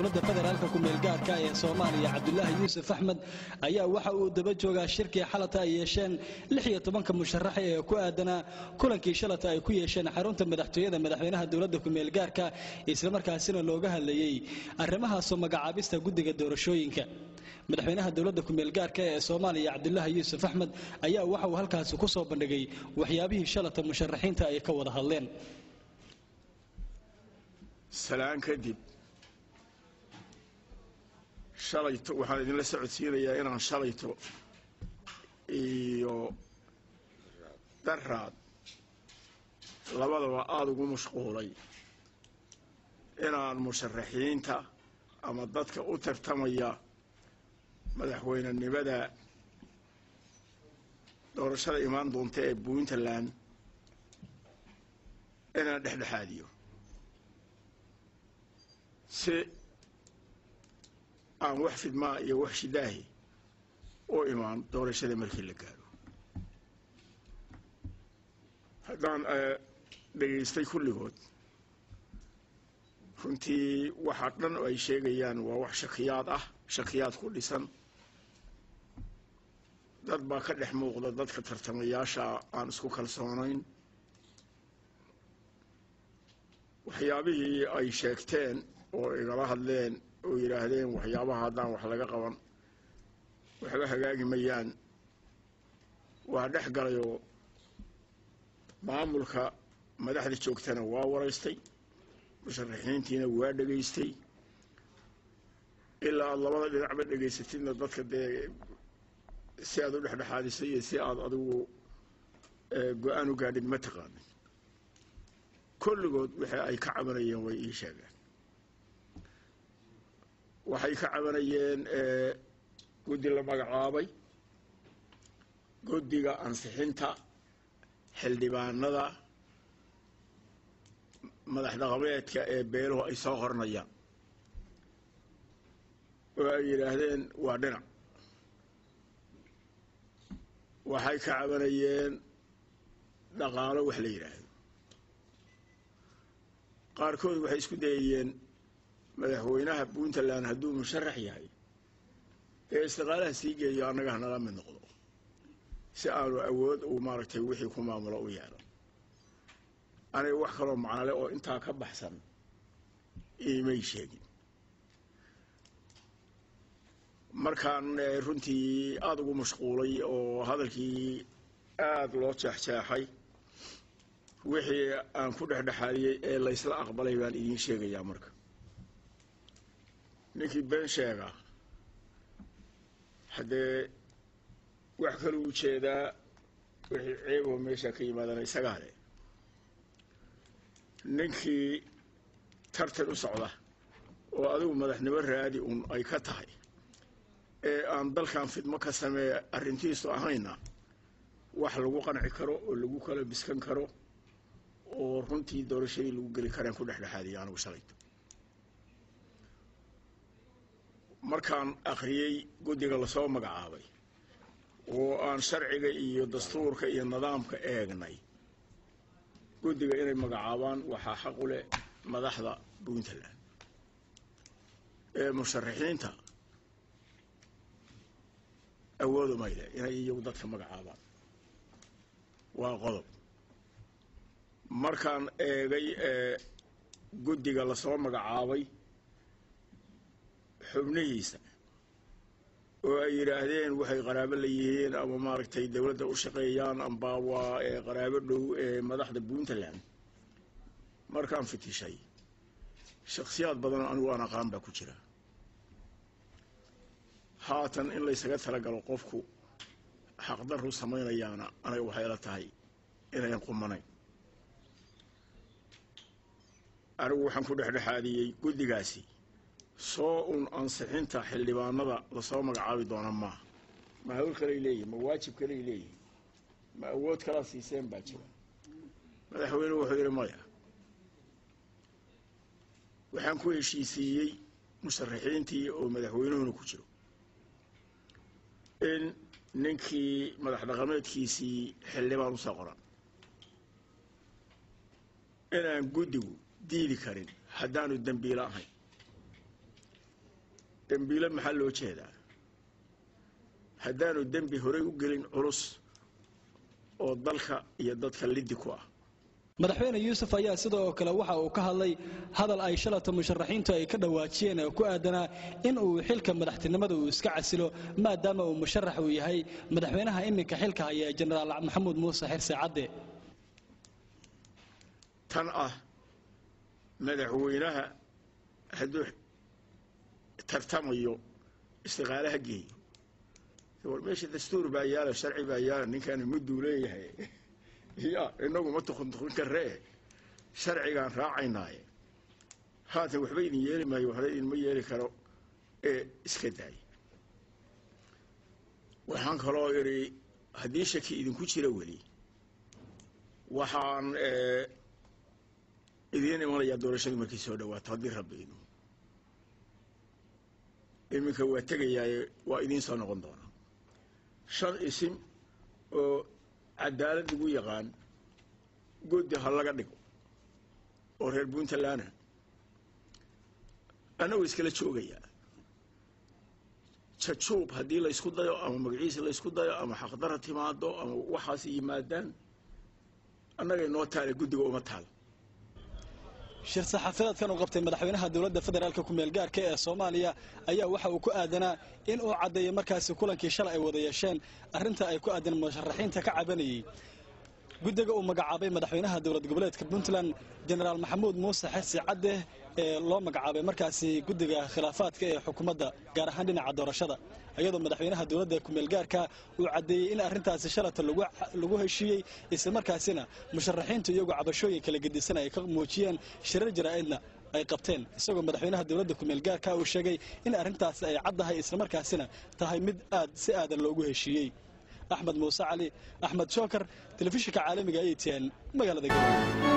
Dowladda Federaalka ku-meelgaarka ee Soomaaliya Cabdulaahi Yuusuf Axmed ayaa waxa uu daba joogaa shirkii xalata ay yeesheen 16-ka musharax ee ku aadanaa kulankii shalata ay ku yeesheen xarunta madaxtooyada madaxweynaha dowladda ku-meelgaarka, islamarkaasina looga hadlayey arrimahaasoo magacaabista guddiga doorashooyinka. Madaxweynaha dowladda ku-meelgaarka ee Soomaaliya Cabdulaahi Yuusuf Axmed ayaa waxa uu halkaasi ku soo bandhigay waxyaabihii shalata musharaxiinta ay ka wada hadleen. Salaan kadib, shalayto waxaan idinla socodsiinayaa inaan shalayto iyo daraad labadaba aada ugu mashquulay inaan musharaxiinta ama dadka u tartamaya madaxweynenimada doorashada imaan doonta ee Puntland inaan dhexdhexaadiyo, si aan wax fidmaa iyo wax shidaahi u imaan doorashada markii la gaaro. Haddaan dhegaystay kulligood, runtii waxaa dhan oo ay sheegayaan waa wax shakiyaad ah, shakiyaad ku dhisan. Dad baa ka dhex muuqda dadka tartamayaasha aan isku kalsoonayn. Waxyaabihii ay sheegteen oo igala hadleen oo yidhaahdeen waxyaabaha haddaan wax laga qaban waxba hagaagi mayaan, waa dhex galayoo maamulka madaxda joogtana waa waraystay, musharaxiintiina waa dhegaystay. Ilaa aad labada dhinacba dhegaysatidna dadka dee si aad u dhexdhexaadisay iyo si aad adigu go-aan u gaadhid ma taqaanin. Kulligood wixii ay ka cabanayeen way ii sheegeen. Waxay ka cabanayeen guddi la magacaabay, guddiga ansixinta xildhibaanada madax dhaqameedka ee beeluhu ay soo qoranayaan, oo ay yidhaahdeen waa dhinac. Waxay ka cabanayeen dhaqaalo wax la yidhaahdo. Qaarkood waxay isku dayayeen madaxweynaha Puntland hadduu musharax yahay dee istiqaalaha sii geeyo, annaga hanala mid noqdo, si aanu awood uu maaragtay wixii ku maamulo u yeelo. Aniga wax kaloo macnale oo intaa ka baxsan iimay sheegin. Markaan runtii aada ugu mashquulay oo hadalkii aada loo jeexjeexay, wixii aan ku dhexdhexaadiyey ee laysla aqbalay baan idiin sheegayaa. Marka ninkii been sheega haddee wax kaluu ujeedaa, wixii ceeboo meesha ka yimaadana isagaa le. Ninkii tartan u socda oo adigu madaxnimo raadi un ay ka tahay ee aan dalkan fidmo ka sameeya arrintiisu ahayna, wax lagu qanci karo oo lagu kala biskan karo oo runtii doorashadii lagu geli karaan ku dhexdhexaadiya. Anigu shalayto markaan akhriyey guddiga lasoo magacaabay oo aan sharciga iyo dastuurka iyo nidaamka eegnay, guddiga inay magacaabaan waxaa xaq u leh madaxda Puntland ee musharaxiinta awoodu mayle inay iyagu dadka magacaabaan, waa qodob. Markaan eegay guddiga lasoo magacaabay xubnihiisa oo ay yidhaahdeen waxay qaraabo la yihiin ama maaragtay dowladda u shaqeeyaan amba waa qaraabo dhow ee madaxda Puntland, markaan fitishay shaksiyaad badanoo anigu aan aqaan baa ku jira. Haatan in laysaga talagalo qofku xaqdarru samaynayaana aniga waxay ila tahay inayan qumanayn. Anigu waxaan ku dhexdhexaadiyey guddigaasi soo un ansixinta xildhibaanada lasoo magacaabi doona maaha. Ma hawl kaley leeyihin? Ma waajib kaley leeyihin? Ma awood kalaa siiseen baa jira? Madaxweynuhu wuxuu yidhi maya. Waxaan ku heshiisiiyey musharaxiintii oo madaxweynuhuna ku jiro in ninkii madax dhaqameedkiisii xildhibaan usoo qoran inaan guddigu diidi karin haddaanu dembiilo ahayn. Dembiile maxaa loo jeedaa? Haddaanu dembi horey u gelin culus oo dalka iyo dadka liddi ku ah. Madaxweyne Yuusuf ayaa sidoo kale waxa uu ka hadlay hadal ay shalata musharaxiintu ay ka dhawaajiyeen ee ku aadanaa in uu xilka madaxtinimada uu iska casilo, maadaama uu musharax uu yahay madaxweynaha iminka xilka haya Jenaraal Maxamuud Muuse Xirse Cadde. Tan ah madaxweynaha hadduu tartamayo istiqaalaha geeyo, war meesha dastuur baa yaala, sharci baa yaala, ninkaani mudduu leeyahay, ya inagu ma tuquntuqin karee, sharcigaan raacaynaaye. Haatan waxba idin yeeli maayo, waxba idinma yeeli karo ee iska daaya. Waxaan kaloo idhi haddii shaki idinku jira weli, waxaan idiin imanayaa doorashadii markii soo dhawaato, haddii Rabbi idmo. Iminka waa tegayaaye, waa idiin soo noqon doonaa. 5 isim oo cadaalad lagu yaqaan guddi ha laga dhigo oo reer Puntlandna, annagu iskala joogayaa. Jajuub haddii laysku dayo ama magaciisa laysku dayo ama xaqdara timaado ama waxaas yimaadaan, annagay noo taale, guddiga uma taal. Shir saxaafadeedkan uu qabtay madaxweynaha dowladda federaalka ku-meel gaarka ee Soomaaliya ayaa waxa uu ku aadanaa in uu caddeeyo markaasi kulankii shalay ay wada yeesheen arrinta ay ku aadan musharaxiinta ka cabanayey guddiga uu magacaabay madaxweynaha dowlad goboleedka Puntland Jenaraal Maxamuud Muuse Xirsi Cadde ee loo magacaabay markaasi guddiga khilaafaadka ee xukuumadda, gaar ahaan dhinaca doorashada, iyadoo madaxweynaha dowladda ku-meel gaarka uu caddeeyey in arrintaasi shalata lagu heshiiyey, isla markaasina musharaxiintu iyagu cabashooyin kala gedisan ay ka muujiyeen, shirar jaraa'idna ay qabteen, isagoo madaxweynaha dowladda ku-meel gaarka uu sheegay in arrintaasi ay caddahay, isla markaasina tahay mid aad si aadan loogu heshiiyey. Axmed Muuse Cali, Axmed Jookar, telefishinka caalamiga ATN, magaalada Garowe.